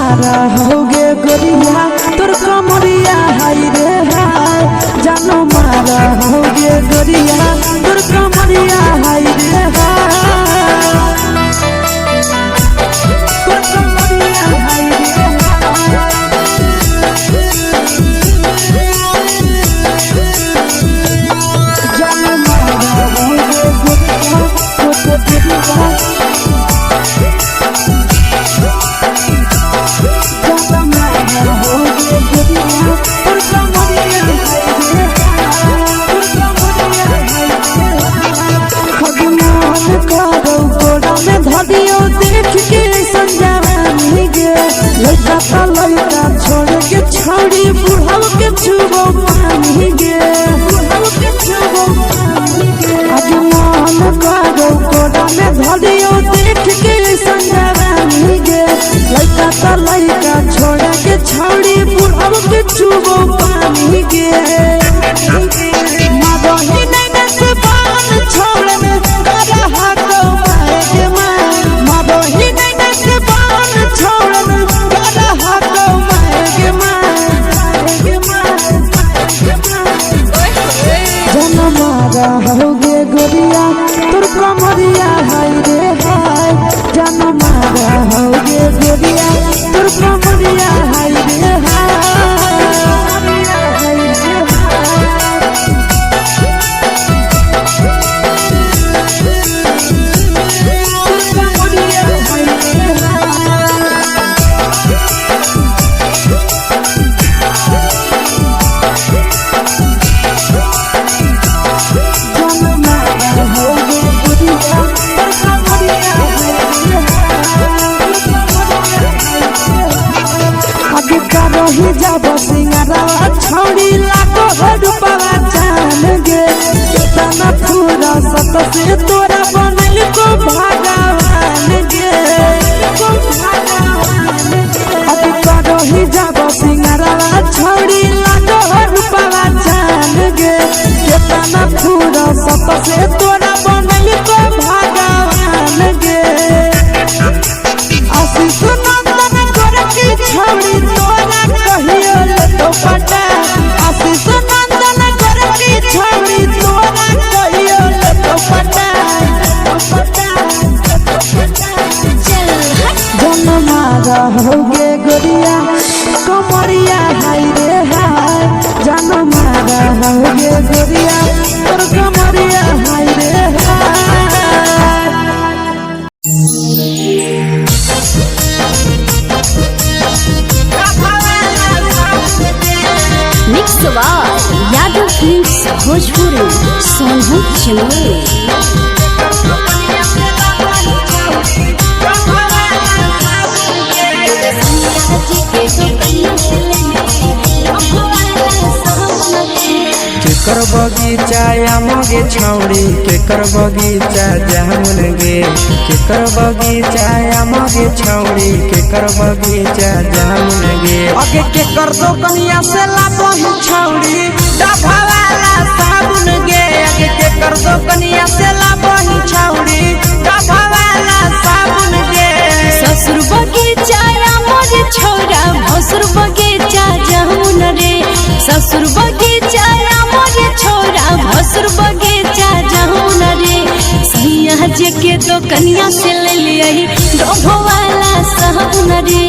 मारा होगे गोरिया तोर कमरिया हाय रे हाय। जानो मारा होगे गोरिया तोर कमरिया हाय रे हाय। तोर कमरिया हाय रे हाय। जानो मारा होगे गोरिया तोर कमरिया। लड़का छोड़ के छोड़ी बुढ़ाव के छुबो पानी गे। बुढ़ाव के छुबो पानी गे। आज मन करो कोड़ा में धरियो देख के संजवानी गे। लड़का त लड़का छोड़ के छोड़ी बुढ़ाव के छुबो पानी गे। मादही नैना से बान छोड़ में करा हाको माए के माए। मादही नैना से बान छोड़ में करा हाको माए के माए। जन मारा होगे गोरिया तोर कमरिया हाय रे हाय। जन मारा होगे गोरिया तोर कमरिया हाय रे हाय। तोर कमरिया हाय रे हाय। जब सिंगारा छौड़ी लागो रूपवा जान गे। केतना पूरा सत से तोरा बनल को भगवान गे। अब करही जब सिंगारा छौड़ी लागो रूपवा जान गे। केतना पूरा सत से तोरा बनल को भगवान गे। आशीष नंदन गोरखी छौड़ी तोरा कहियो तो पटा। आशीष नंदन गोरखी छौड़ी तोरा कहियो तो पटा। जन मारा होगे गोरिया कमरिया हाय रे हाय। जन मारा होगे गोरिया तोर कमरिया हाय रे हाय। Mix by Yadav films Bhojpuri Sonu Chennai. केकर बगीचा आमगे छौड़ी केकर बगीचा जामुन गे। केकर बगीचा आमगे छौड़ी केकर बगीचा जामुन गे। आगे के कर दो कनिया से लाबही छौड़ी डभा वाला साबुन गे। आगे के कर दो कनिया से लाबही छौड़ी डभा वाला साबुन गे। ससुर बगीचा मोर छौरा भसुर बगीचा जामुन रे। ससुर बगीचा मोर छौरा भसुर बगीचा जामुन रे। सैया जे के दो कनिया से ले लियही डोभो वाला साबुन रे।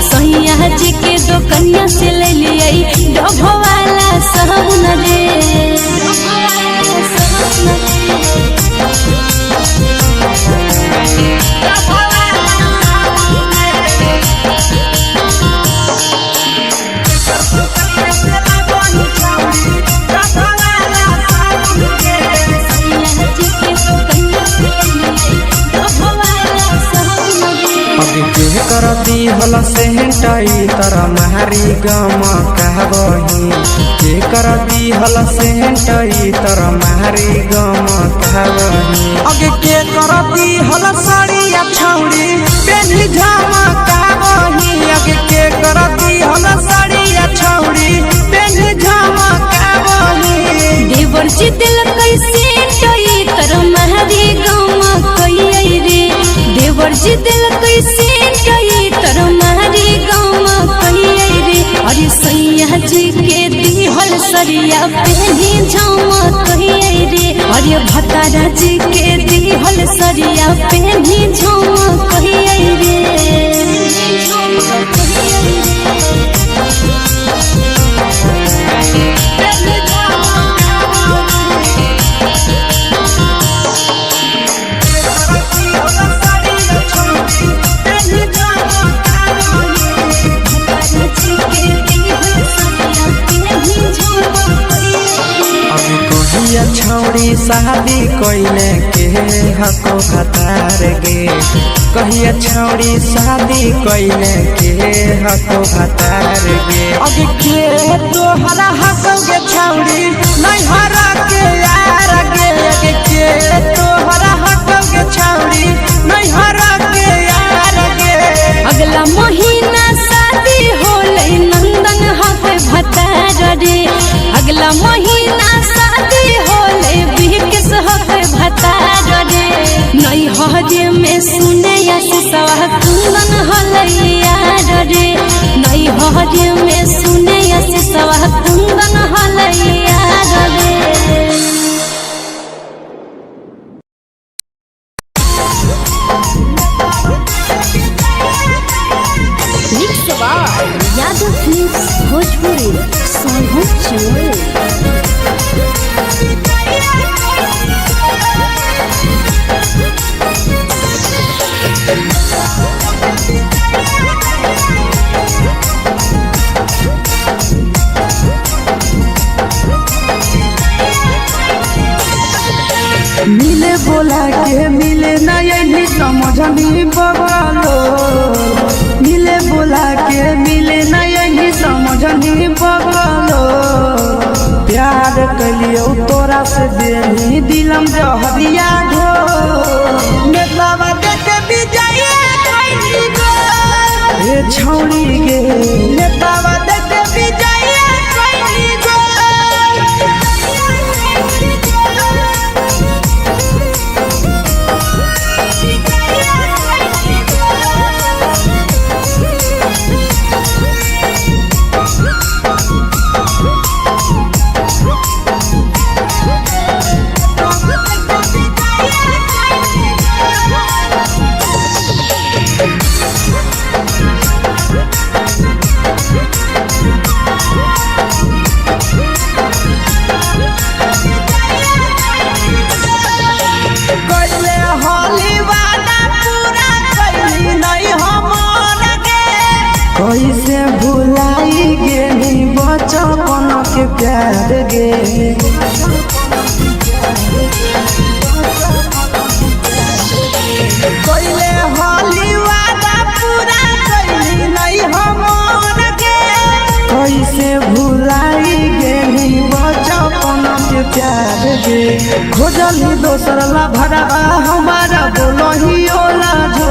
सैया जे के दो कनिया से ले लियही डोभो वाला साबुन रे। अभी के कर दी हल सेहटाई तर मारी गम कहबही। के कर दी हल सेहटाई तर मारी गम कहबही। आगे के कर दी हल साड़िया छौड़ी पेन्ही झमकाबही। आगे के कर दी हल साड़िया छौड़ी पेन्ही झमकाबही। देवर जी दिल कैसे टई तर महरी गम कई रे। देवर जी दिल कैसे टई तर महरी गम सरिया पहनी झमक रे। अरे भतारा जी के दिहल सरिया पहनी झमक रे। अब कहिया छौरी शादी कइले के हको भतार गे, कहिया छौरी शादी कइले के हको भतार गे। अब के तोहरा हकौ गे छौरी नैहरा के यार गे, अब के तोहरा हकौ गे छौरी नैहरा के यार गे। अगला महीना शादी होले नंदन हक भतार रे। अगला महीना शादी होले बिहकेश हक भतार रे। नैहर में सुने सवा कुंदन हलै यार रे। नैहर में सुने सवा कुंदन हलै यार रे। Mix by Yadav films Bhojpuri Sonbhadra Chamoli. मिले बोला के मिले नहीं समझनी बगलो, मिले बोला के मिले नहीं समझनी बगलो। प्यार कलियो तोरा से देनी दिलम जहरिया घो, नेतावा देख विजय कैली गो हे छौरी गे, नेतावा देख विजय कैली गो। कैले होली वादा पूरा कैली नहीं हमर गे, कैसे भुलाई गेली बचपन के प्यार गे। कैले होली वादा पूरा कैली नहीं हमर गे, कैसे भुलाई गेली बचपन के प्यार गे। खोजली दोसर ला भरावा हमारा बोलही ओला जो,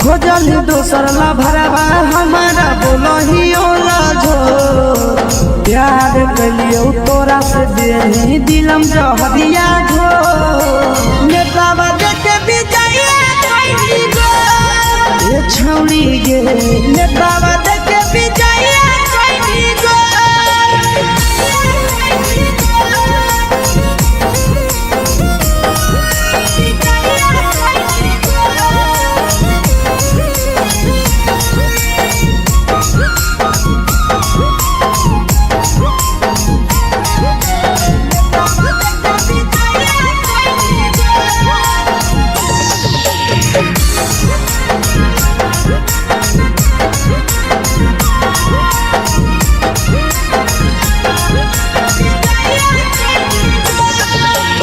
खोजली दोसर ला भरावा हमारा बोलही ओला जो। प्यार कलियो तोरा से देनी दिलम जहरिया घो, नेतावा देख विजय कैली गो ए छौरी गे, नेतावा देख विजय कैली गो।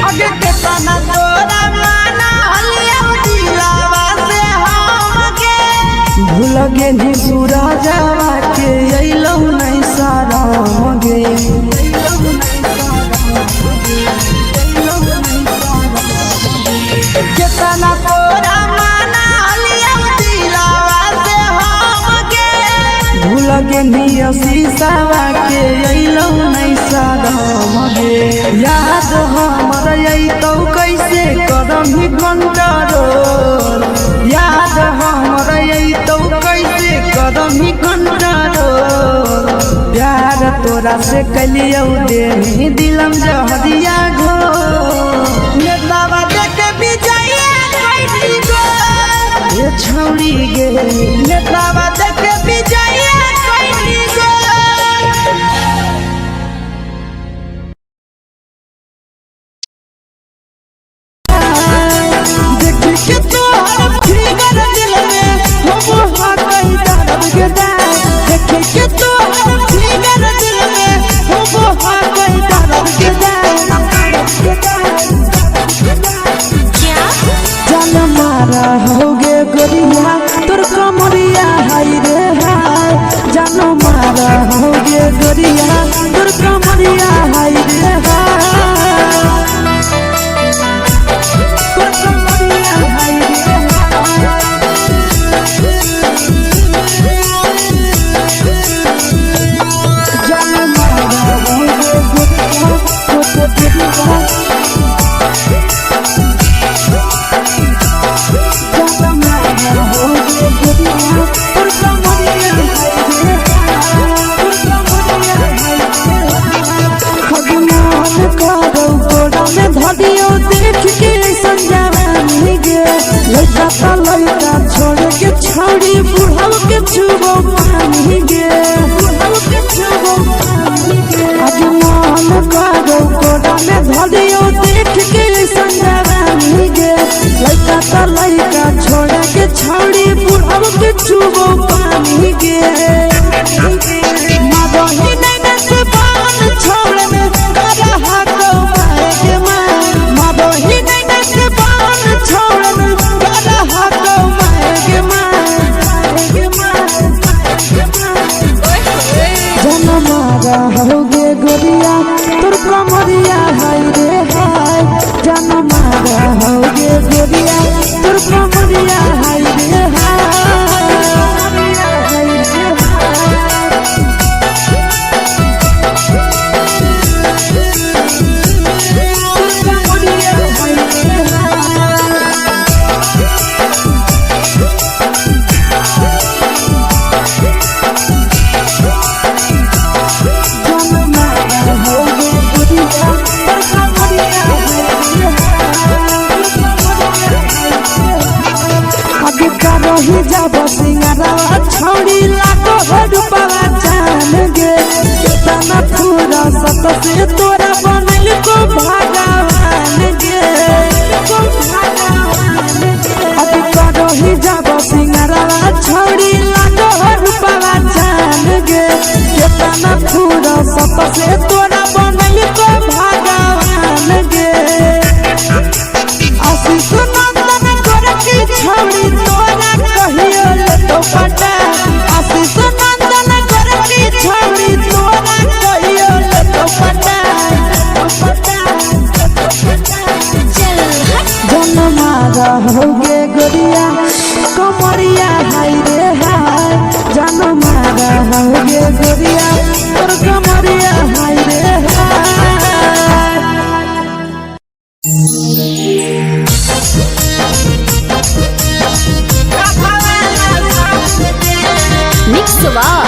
अगे केतना तोरा माना हलिया दिलावा से हमके, भूल गेली सूरजवा के अइलौ नहीं शरम गे। केतना तोरा माना हलिया दिलावा से हमके, भूल गेली शीशावा के अइलौ नहीं शरम गे। याद हमर अइतौ कैसे करम कंट्रोल, याद हमर अइतौ कैसे करम कंट्रोल। प्यार तोरा तोरा से कलियौ देही दिलम जहरिया घो नेतावा देख विजय कैली गो ए छौड़ी गे नेतावा देख विजय कैली गो। देख के तोहर फिगर दिल में हम हा कई दर्द के दाग। देख के तोहर फिगर दिल में हम हा कई दर्द के दाग। क्या? जान मारा होगे गोरिया तोर कमरिया हाय रे हाय। जान मारा होगे गोरिया तोर कमरिया हाय रे हाय। तोर कमरिया हाय रे हाय। जान मारा होगे गोरिया तोर कमरिया। छौड़ी बुढ़ाव के छुबो पानी गे बुढ़ाव के छुबो पानी गे। आज मन करो कोड़ा में धरियो देख के संजवानी गे। लइका त लइका छोड़ के छौड़ी बुढ़ाव के छुबो पानी गे। मादही नैना से बान छोड़ में करा हाको माए के माए। मादही नैना से बान छोड़ में करा हाको माए के माए के माए। जन मारा होगे गोरिया तोर कमरिया हाय रे हाय। जन मारा होगे गोरिया तोर कमरिया हाय रे हाय। तोर कमरिया हाय रे हाय। जन मारा होगे गोरिया तोर कमरिया हाय रे हाय। आगे करही जाब सिंगारा छौड़ी लागो हो रूपवा जान गे। केतना फूरा सत से तोरा बनल को भगवान गे। आगे करही जाब सिंगारा छौड़ी लागो हो रूपवा जान गे। केतना फूरा सत से तोरा बनल को भगवान गे। आशीष नंदन गोरखी छौड़ी तोरा कहियो लेतो पटा। आशीष नंदन गोरखी छौड़ी तोरा कहियो लेतो पटा। चल हट। जन मारा होगे गोरिया कमरिया हाय रे हाय। जन मारा होगे गोरिया तोर कमरिया हाय रे हाय। Mix by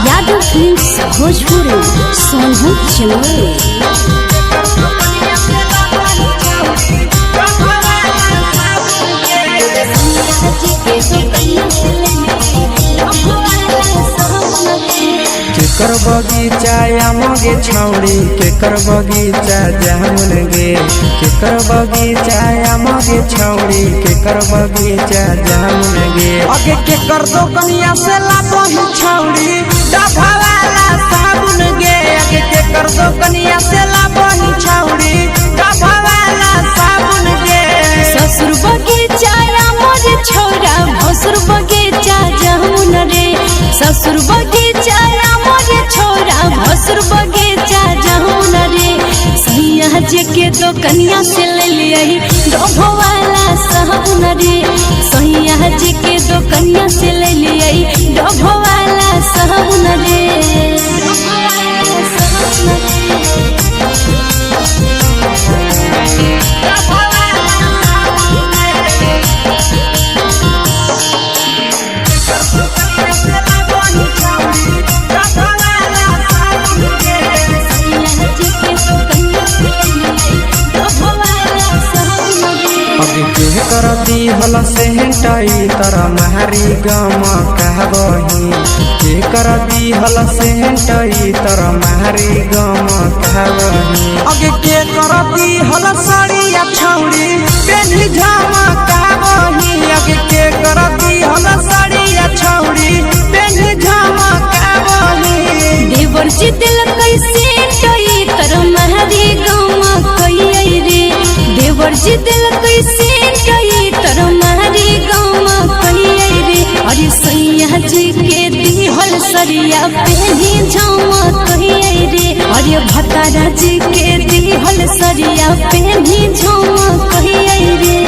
Yadav films Bhojpuri Sonu Jamui. केकर बगीचा आमगे छौड़ी केकर बगीचा जामुन गे। केकर बगीचा आमगे छौड़ी केकर बगीचा जामुन गे। आगे के कर दो कनिया से लाबही छौड़ी डभा वाला साबुन गे। आगे के कर दो कनिया से लाबही छौड़ी डभा वाला साबुन गे। ससुर बगीचा मोर छौरा भसुर बगीचा जामुन रे। ससुर बगीचा मोर छौरा भसुर बगीचा जामुन रे। सैया जे के दो कनिया से ले लियही डोभो वाला साबुन रे। सैया जे के दो कनिया से ले लियही डोभो वाला साबुन रे। डभा वाला साबुन गे। हल सेहटई तर मारी गम कहबही, के कर दी हल सेहटई तर मारी गम कहबही। अगे के करती हल साड़िया छौड़ी पेन्ही झमकावही, अगे के करती हल साड़िया छौड़ी पेन्ही झमकावही। देवर जी दिल कैसे टई तर महरी गमा कई रे, देवर जी दिल कैसे टई तर महरी गमा कई रे। अरे सैया जी के दिहल सरिया पेनी झमा कई रे, अरे भतारा जी के दिहल सरिया पेनी झमा कई रे।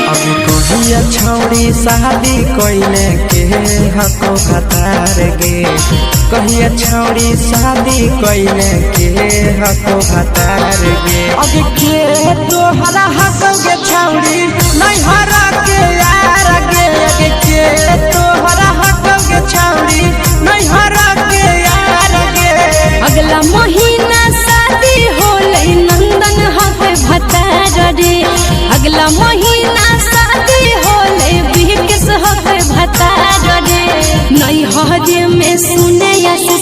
अब कहिया छौड़ी शादी कइले के हको भतार गे, कहिया छौड़ी शादी कइले के हको भतार गे। अगे के तोहरा हसौगे छौड़ी नैहरा के यार गे, अगे के तोहरा हसौगे छौड़ी नैहरा के यार गे। अगला महीना शादी होलै नंदन हक भतार रे, अगला महीना शादी होलै बिकेश हक भतार रे। नैहर में सुने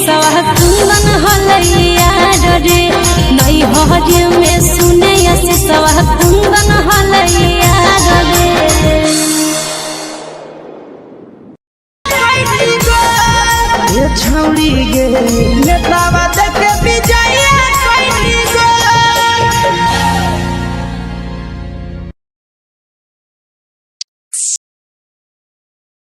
सवा कुंदन होलै यार रे, नैहर में सुने सवा कुंदन होलै यार रे। ये छौड़ी गे नेतावा देखे विजय